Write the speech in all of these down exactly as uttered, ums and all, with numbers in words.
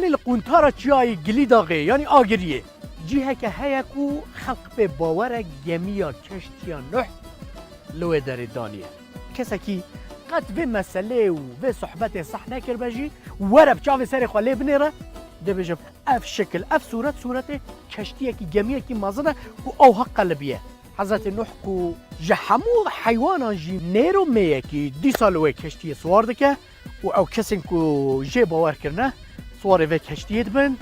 Li quntara çiyayê Gilîdaxê, yanî Agiriyê, ciheke heye ku xelk pê bawer e, gemiya keştiya Nuh li wê derê daniye. Kesekî qet vê meselê û vê sohbetê seh nekiribe jî, were bi çavê serê xwe lê binêre, dê bêjim, ev şekil, ev sûret, sûretê keştiyekî, gemiyekî mezin e ku ewha qelibiye. Hezretê Nuh ku ji hemû heywanan jî nêr û mêyekî dîsa li wê keştiyê siwar dike û ew kesên ku jê bawer kirine, siwarê vê keştiyê dibin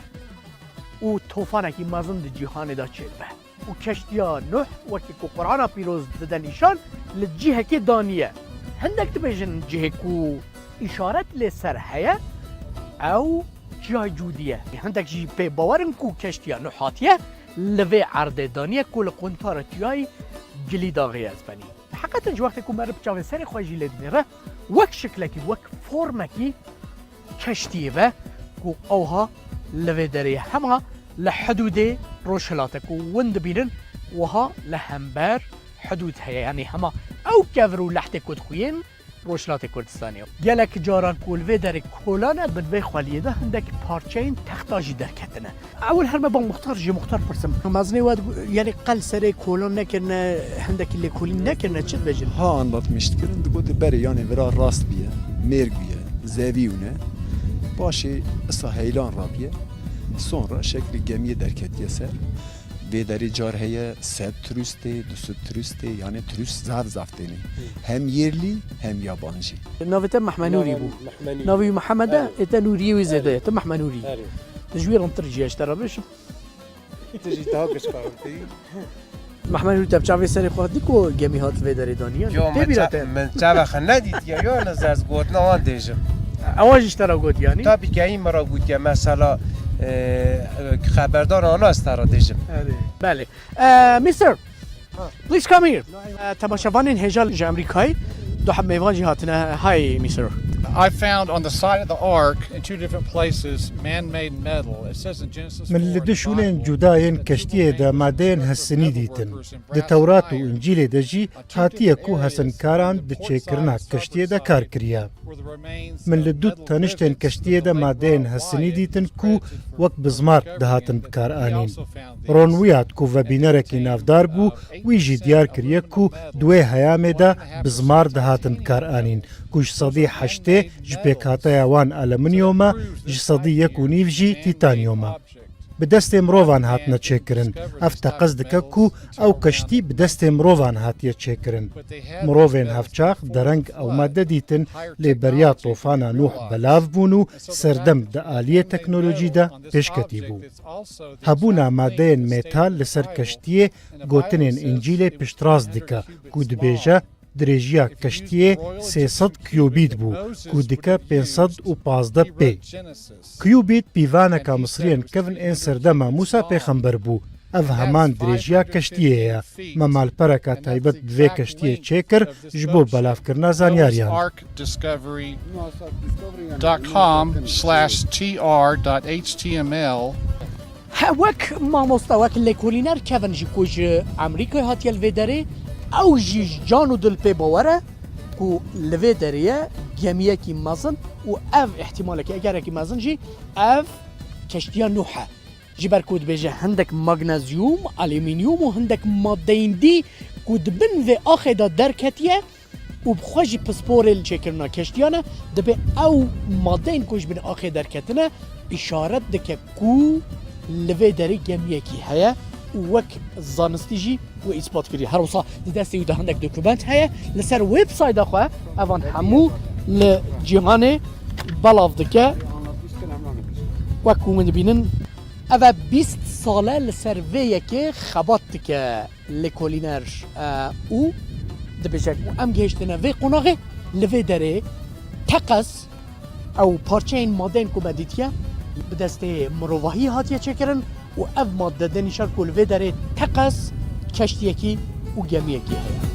û tofanekî mezin di cîhanê de çêdibe. Û keştiya Nuh, wekî ku Qur'ana Pîroz dide nîşan, li cihekê daniye. Hindek dibêjin cihê ku îşaret lê ser heye, ew Çiyayê Cûdî ye. Hindek jî pê bawer in ku keştiya Nuh hatiye li vê erdê daniye ku li quntara çiyayê Gilîdaxê ye, ez benî. Heqeten jî wextê ku meriv çavê serê xwe jî lê dinêre, wek şiklekî, wek formekî keştiyê ve ku ewha li vê derê ye. Hema li hidûdê rojhilate ku win dibînin, wiha li hember hidûd heye. Yanî hema ew kevir û lehtê ku dixuyên Rojhilatê Kurdistanê. Gelek caran ku li vê derê kolan e, bin vê xweliyê de hindek parçeyên texta jî derketine. Ewil her me ba muxtar, ji muxtar pirsim. Mezinê we digo-, yanî qel serê kolan nekirine, hindekî lêkolîn nekirine, çi dibêjin? Ha anlatmış dikirin, digote berê yanê vira rast biye, mêr guye, zevî û ne. Paşê isa heylan rabiye. Sonra şeklê gemiyê derketiye ser. Vê derê car heye sed turistê, du sed turistê, yani turist zaf zaf têne. Hem yerli hem yabancı. Navê te Mehmenûrî bû. Mehmenûrî. Navê wî Mihemed e, Erê. Ê te Nûriyê wî zêde ye. Erê. Tu Mehmenûrî. Erê. Tu ji wî rindtir jî ye, ji te re bêjim. Tu jî daha geç qarintî. Mehmenûrî, te bi çavê serê xwe dî ku gemî hat vê derê danî, yanî? Yo, tê min bîra ça-, te? Min çava xwe nedîtiye, yo, ne ez gotina wan dêjim. Ewa jî ji te re got, yanî? Tabî gehî min re gotiye, mesela, e, e, xeberdar ana ez te re dêjim. Erê. Belê. Eh, mister, Ha. Please come here. Eh, temaşevanên hêja ji Amerîkayê, du heb mêvan jî hatine. Hi, mister. I found on the side of the ark in two different places man-made metal. It says in Genesis Min li four du in the şûnên Bible cuda yên that the two keştiyê de remains madeyên of the hesinî metal dîtin. Workers in Di brass Tewrat û and iron Încîlê de jî hatiye ku hesinkaran di çêkirina keştiyê de kar kiriye. Min li du teniştên keştiyê de madeyên hesinî dîtin ku wek bizmar dihatin bikaranîn. Ron Wyatt ku vebînerekî navdar bû, wî jî diyar kiriye ku di wê heyamê de bizmar dihatin bikaranîn, ku ji sedî heştê ji pêkhateya wan alumînyom e, ji sedî yek û nîv jî tîtanyom e. Bi destê mirovan hatine çêkirin. Ev teqez dike ku ew keştî bi destê mirovan hatiye çêkirin. Mirovên hevçax dereng ew madde dîtin, lê beriya tofana Nûh belav bûn û serdem di aliyê teknolojî de pêşketî bû. Hebûna madeyên metal li ser keştiyê gotinên Încîlê piştrast dike ku dibêje, Dirêjiya keştiyê sê sed kiyobît bû, ku dike pênc sed û pazdeh pê. Kiyobît pîvaneka Misriyên kevn ên serdema Mûsa pêxember bû. Ev heman dirêjiya keştiyê ye. Me malpereka taybet bi vê keştiyê çêkir ji bo belavkirina zanyariyan. Ark Discovery dot com slash T R dot H T M L. He, wek mamoste, wek lêkolîner Kevin jî ku ji Amerîkayê hatiye li vê derê, ew jî ji can û dil pê bawer e ku li vê derê ye gemiyekî mezin û ev îhtimalekî, egerekî mezin jî ev keştiya Nûh e. Ji ber ku dibêje hindek magnezyum, alumînyum û hindek madeyên dî ku di bin vê axê de derketiye, û bi xwe jî pisporê li çêkirina keştiyan e, dibê ew madeyên ku ji bin axê derketine îşaret dike ku li vê derê gemiyekî heye û wek zanistî jî wê îspat kiriye. Her wisa di destê wî de hindek dokument heye, li ser websayda xwe evan hemû li cîhanê belav dike. Wek ku min dibînin, ev e bîst sal e li ser vê yekê xebat dike. Lêkolîner, e, û dibêje ku em gihiştine vê qonaxê, li vê derê teqez ew parçeyên madeyên ku me dîtiye bi destê mirovahiyê hatiye çêkirin û ev madde dê nîşan ku li vê derê teqez keştiyekî û gemiyekî heye.